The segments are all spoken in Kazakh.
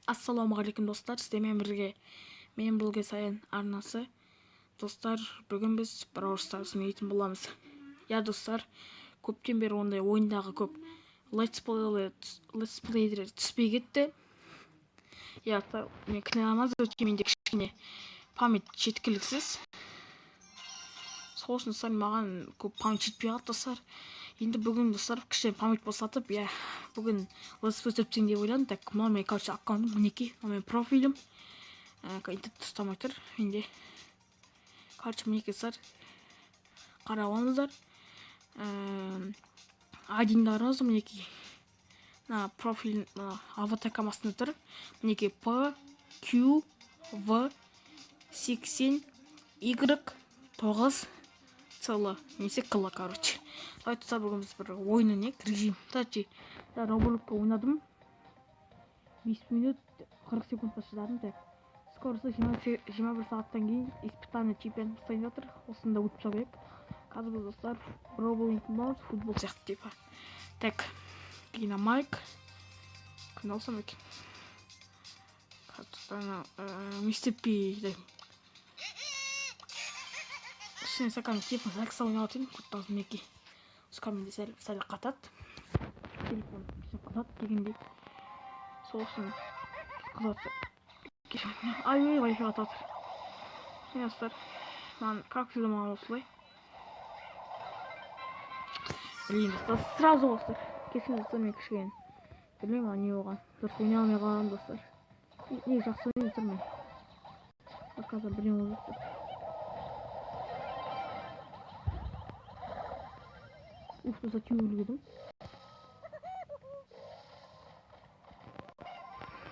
Ассалаумағалейкум достар, сіздермен бірге мен Бұлге Саян арнасы. Достар, бүгін біз Brawl Stars ойнайтын боламыз. Я достар, көптен бері ондай ойындағы көп летсплейлер түспей кетті. Я, мен кінәламаз, өйткені менде кішкене память жеткіліксіз. Сол үшін достар, маған көп память жетпей қалды достар. Енді бүгін достар кішкене память босатып, я бүгін летсплей түсірсем деп ойладым. Так, мынау менің, короче, аккаунтым, мінекей, мынау менің профилім. Интернет ұстамай тұр менде. Короче, мінекей достар, қарап алыңыздар. Айдиндарыңыз мінекей. Мына профиль, мына аватаркам астында тұр. Мінекей П, Q, В, 80, Y, 9, С, Л, немесе К, короче. Давайте достар, бүгін біз бір ойын ойнайық, режим. Кстати, я Роблокқа ойнадым. 5 минут 40 секундта шыдадым. Так, скорості 21 сағаттан кейін испытание чемпионат бастайын деп жатыр. Осында өтіп шығу керек. Қазір біз достар Роблок ойнайтын боламыз, футбол сияқты типа. Так, Динамайк. Кімді алсам екен? Қазір мистер Пи. Кішкене стакан телефон сәл ойнап жатырмын. Күтті мінекей. Менде сәл сәл қатады. Телефон кішкене қатады дегендей. Сол үшін қызады. Ай, ой, вайфай қатып жатыр. Міне достар, маған как всегда маған осылай. Блин, достар, сразу достар. Кешіріңіз достар, мен кішкене білмеймін маған не болған. Дұрыс ойнай алмай қалғанмын достар. Не жақсы ойнаймын достар мен. Қазір бірдеңе болып жатыр. Уф, достар, теуіп үлгердім.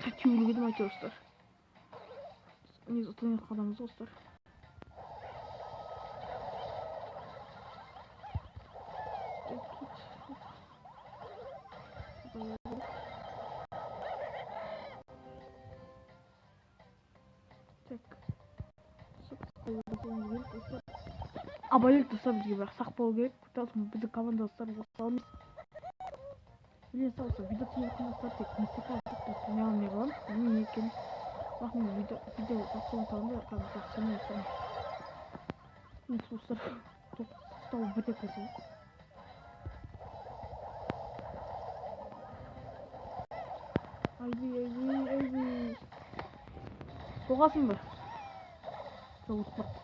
Теуіп үлгердім әйтеуір достар. Негізі ұтылмай қаламыз достар. Так. Абайлық достар, бізге бірақ сақ болу керек. Біздің команда достар осал емес. Блин, осы видео түсіріп достар, тек мистер Пи ойнай алмай қаламын. Білмеймін не екенін. Бірақ мен видео бастауын саламын да, қазір жақсы ойнай алмаймын. Достар, топ ұстау бір деп қойса. Айби, айби, айби. Соғасың ба? Жоқ, ұтпады.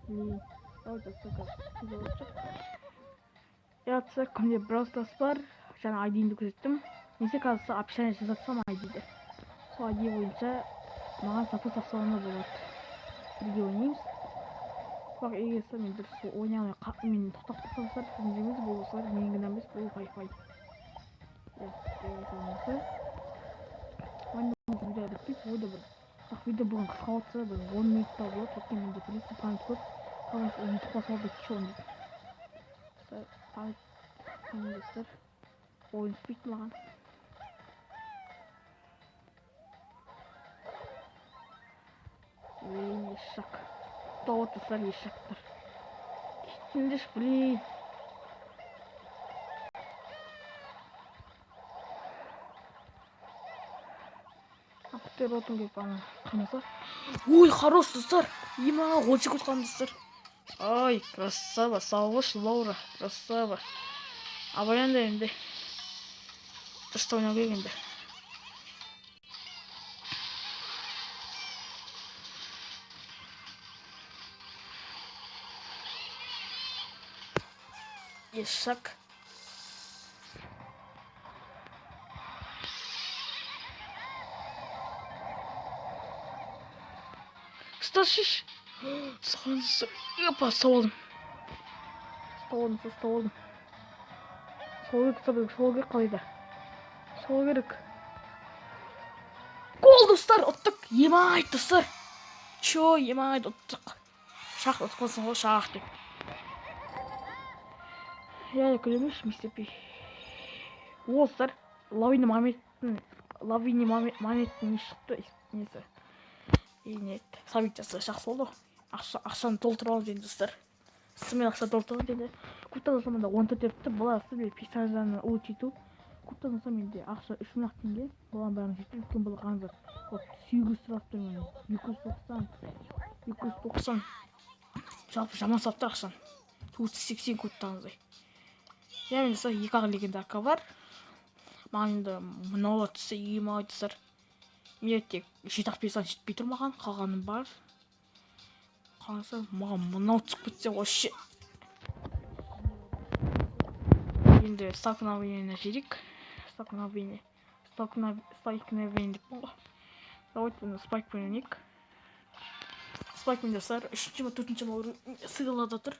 Блин. Давай достар, қазір. Я достар, кімде Brawl Stars бар, жаңа айдиімді көрсеттім. Немесе қазір описание жазатсам айдиді. Сол айди бойынша маған запрос тастауына болады. Бірге ойнаймыз. Бірақ егер достар мен дұрыс ойнай алмай, мен тоқтап қалсам достар, ренжімеңіз, бұл достар менің кінәм емес, бұл Wi-Fi. Видео бітпейді, ойда бір. Бірақ видео бүгін қысқа болса, бір 10 минутта болады. Өйткені менде білесіз, память көп. Память ұмытып қалса болды, чё дейді. Память достар, ойын түспейді маған. Блин, ешак. Тоғыз достар, ешактар. Кеттіңдерші, блин. Көтеріп отым келіп ана қамаса. Ой, хорош достар. Ема, 10 секунд қалды достар. Ай, красава, сауғыш Лаура, красава. Абайлаңдар енді. Дұрыстап ойнау керек енді. Ешак. Ұстас. Опа, ұстап алдым. Ұстап алдым, ұстап алдым. Сол керек, ұстап керек, сол керек қалайда. Сол керек. Гол достар, ұттық. Емайт достар. Чё, емайт, ұттық. Шах ұтып қалсын ғой, шах деп. Я күлемеш, мистер Пи. О, достар, лавина моменттің не шықты, несі. Не, событиясы жақсы болды. Ақшаны толтырып аламыз енді достар. Сымен ақша толтырып енді. Көптен достар мында 14 депті. Бұл асты бір персонаждарын улучшить ету. Кодтан менде ақша 3 мың теңге. Бұған бәрін жетті, үлкен бала қараңыздар. Вот 800 сұрап тұр менен. 290, 290. Жалпы жаман сұрап тұр ақшаны. 480 кодтаңыздай. Иә, менде достар екі ақ легендарка бар. Маған енді мынаулар түссе ема достар. Менде тек 7-ақ персонаж жетпей тұр маған, қалғаны бар. Қалғаны маған мынау түсіп кетсе вообще. Енді столкновение жейік. Столкновение. Столкновение деп ғой. Давайте бұны спайкпен ойнайық. Спайкпен достар, 3-ші ма 4-ші ма сыйлада тұр.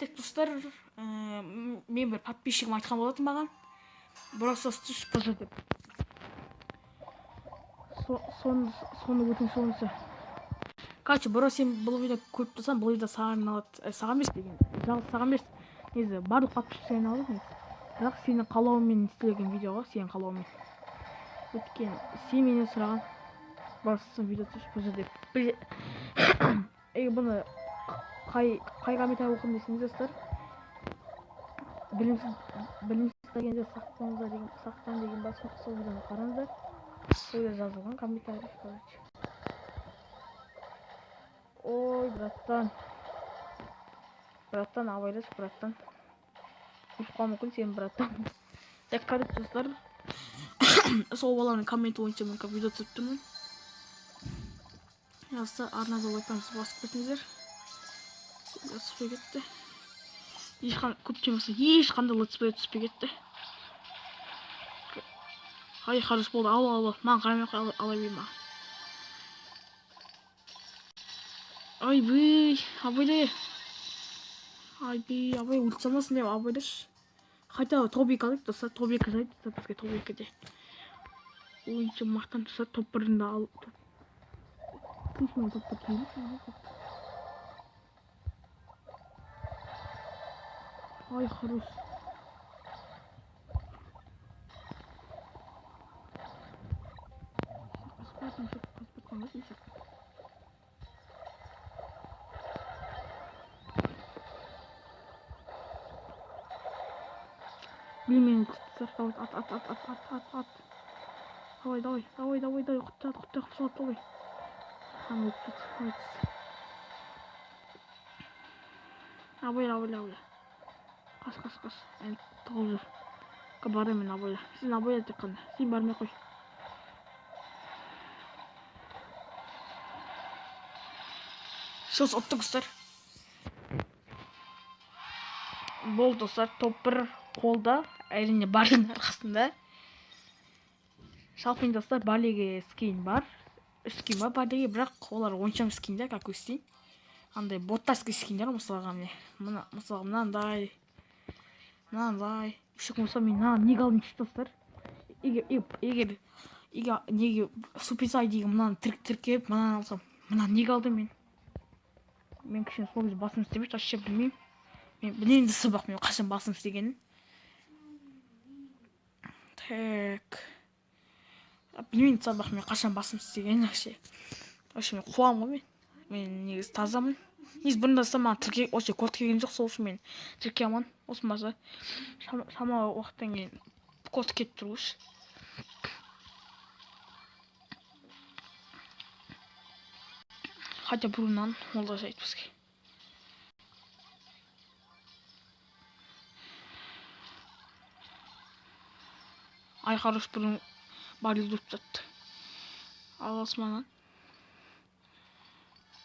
Тек достар, мен бір подписчигім айтқан болатын маған. Бросас түш пж деп. Соны өтініш болмаса. Короче, бро, сен бұл видео көріп тұрсаң, бұл видео саған арналады. Саған емес деген. Жалғыз саған емес. Негізі барлық подписчиктерге арналады негізі. Бірақ сенің қалауыңмен істелген видео ғой, сенің қалауыңмен. Өйткені сен менен сұраған Бросастың видео түш пж деп. Егер бұны қай комментарий оқыдым десеңіз достар, білімсіз дегенде сақтаңыздар деген, сақтан деген бар, сол видеоны қараңыздар. Сол жерде жазылған комментарий, короче. Ой, братан. Братан, абайлаш, братан. Өліп қалуы мүмкін сен, братан. Так, короче, достар, сол баланың комменті бойынша мен видео түсіріп тұрмын. Жазса, арнада лайктарыңызды басып кетіңіздер. Түспей кетті. Көптен болса ешқандай летсплей түспей кетті. Ай, хорош болды. Ал, ал, ал. Маған қарамай ақ қой, ала бер маған. Айбей, абайлай. Айбей, абай, өліп салмасын деп абайлашы. Хотя топ 2 алайық, достар, топ 2 жайды, достар, бізге топ 2-де. Ойыншы мақтан достар, топ 1-ді ал, топ. Слышно, топ 1 келді. Ай, хорош. Білмеймін, давай, ат, ат, ат, ат, ат, ат, ат. Давай, давай, давай, давай, давай, құтты, құтты, құтты, давай. Ана, өтіп кетті, абайла, абайла, абайла. Қаш, қаш, қаш. Ән, тығылып жүр. Барамын мен, абайла. Сен абайла тек қана. Сен бармай қой. Шос ұттық, достар. Болды, достар, топ 1 қолда, әрине Барлидің арқасында. Жалпы енді достар, Барлиге скин бар. Үш скин бар Барлиге, бірақ олар онша емес скиндер, как өстейін. Андай боттарский скиндер, мысалға міне. Мына, мысалға мынандай. Мынандай. Үш болса мен мынаны неге алдым дейді достар. Егер, неге Суперсай деген мынаны тіркеп, мынаны алсам, мынаны неге алдым мен? Мен кішкене сол кезде басым істемейді, вообще білмеймін. Мен білмеймін десе бірақ мен қашан басым істегенін. Так. Білмеймін десе бірақ мен қашан басым істегенін вообще. Вообще мен қуамын ғой мен. Мен негізі тазамын. Негізі бұрын да маған тіркей, вообще код келген жоқ, сол үшін мен тіркей алмадым. Осы болмаса шамалы уақыттан кейін код келіп тұр ғой. Хотя бұрыннан ол да жайт бізге. Ай, хорош, бұрын Барлиді ұрып тастады. Аласың маған.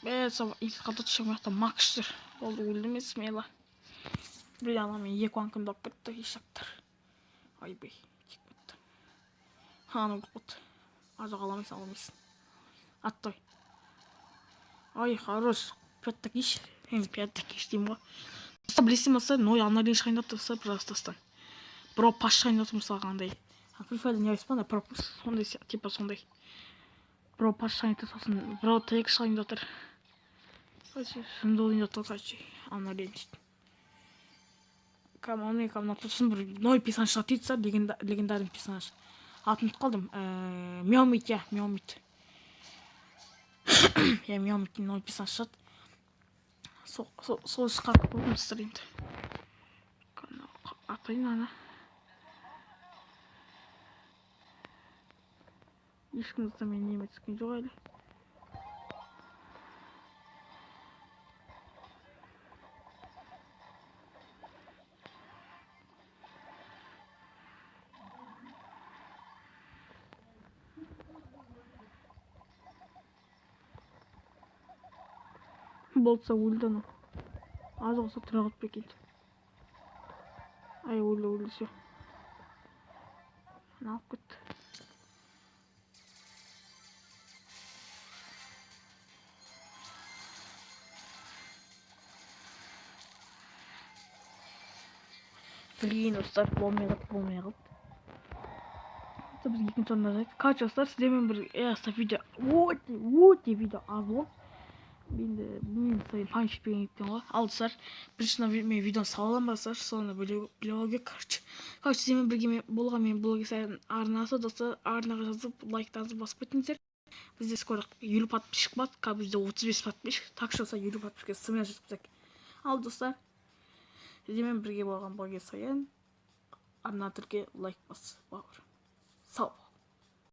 Бә, сау, екі қалды түсіп мына жақта Макс жүр. Болды, өлді ме, смело. Бір ана мен екі банкімді алып кетті, ешектер. Айбей, тиіп кетті. Ана өліп кетті. А, жоқ, ала алмайсың, ала алмайсың. Аттой. Ай, хорош. Пятта киш. Енді пятта киш деймін ғой. Достар, білесің болса, ной ана дейін шығайын деп тұрса, бір жастастан. Бро, пас шығайын деп тұрса, мысалға андай. Free Fire'да не айтпа, андай пропуск, сондай типа сондай. Бро, пас шығайын деп тұрса, сосын бро, тейк шығайын деп тұр. Короче, шынды ойын деп тұр, короче, ана дейін дейді. Кәм, ана екі, ана сосын бір ной персонаж шығады дейді, легендарный персонаж. Атын ұмытып қалдым. Мяумит, иә, Мяумит. Иә, Мяумит деген ной персонаж шығады. Сол шығарып қойдым достар енді. Атайын ана. Ешкім, достар, менің неме түскен жоқ әлі. Болса, өлді анау. Аз болса, тұра қалып екен. Ай, өлді, өлді, все. Ана алып кетті. Блин, достар, болмай қалды, болмай қалды. Біз екінші орында жайық. Короче, достар, сіздермен бір видео өте, өте видео аз болды. Енді мен сайын панч етпеген ғой. Ал, достар, бірінші мен видеоны сала аламын ба, достар, соны біле алу керек, короче. Короче, сіздермен бірге болған мен блогер Саян арнасы, достар, арнаға жазып, лайктарыңызды басып кетіңіздер. Бізде скоро 50 подписчик болады, қазір бізде 35 подписчик. Так что, достар, 50 подписчикке смело жеткізсек. Ал, достар, сіздермен бірге болған блогер Саян, арна түрге лайк бас, бауыр. Сау бол.